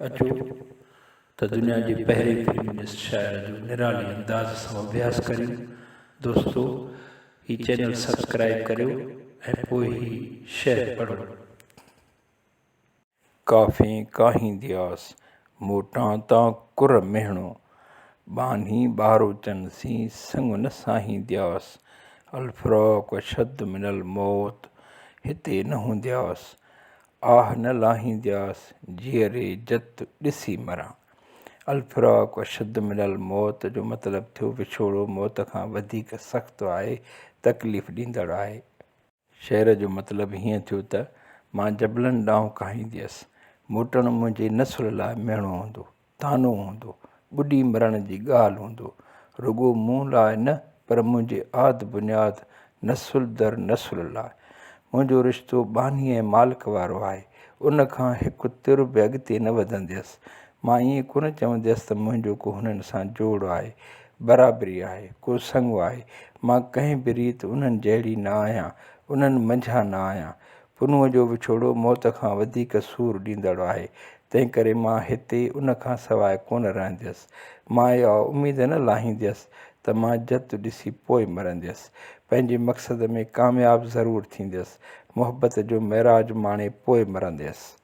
اچو ته دنيا جي پهرين فيمنسٽ شاعر جو نرالي انداز سان اڀياس ڪريون. دوستو هي چينل سبسڪرائيب ڪريو ۽ پوء هي شعر پڙهو. ڪافين ڪاهيندياس، موٽان تان ڪر مهڻو، ٻانهي ٻاروچن سين سڱ نه ساهيندياس، الفراق اشد من الموت، هتي نه هوندياس، آهه نه لاهيندياس، جيئري جت ڏسي مران. الفراق اشد من الموت جو مطلب ٿيو وڇوڙو موت کان وڌيڪ سخت آهي، تڪليف ڏيندڙ آهي. شعر جو مطلب هيئن ٿيو ته مان جبلن ڏانهن ڪاهينديس، موٽڻ منهنجي نسل لاء مهڻو هوندو، طعنو هوندو، ٻڏي مرڻ جي ڳالهه هوندو، رڳو مون لاء نه پر منهنجي آد بنياد نسل در نسل لاء. منهنجو رشتو ٻانهي ۽ مالڪ وارو آهي، ان کان هڪ تر به اڳتي نه وڌنديس. مان ائين ڪونه چونديس ته منهنجو ڪو هنن سان جوڙ آهي، برابري آهي، ڪو سڱ آهي. مان ڪنهن به ريت انهن جهڙي نه آهيان، انهن منجهان نه آهيان. پنهونء جو وڇوڙو موت کان وڌيڪ سور ڏيندڙ آهي، تنهنڪري مان هتي ان کان سواء ڪونه رهنديس. مان اها اميد نه لاهينديس ته مان جت ڏسي پوء مرنديس. پنهنجي مقصد ۾ ڪامياب ضرور ٿينديس. محبت جو معراج ماڻي پوء مرنديس.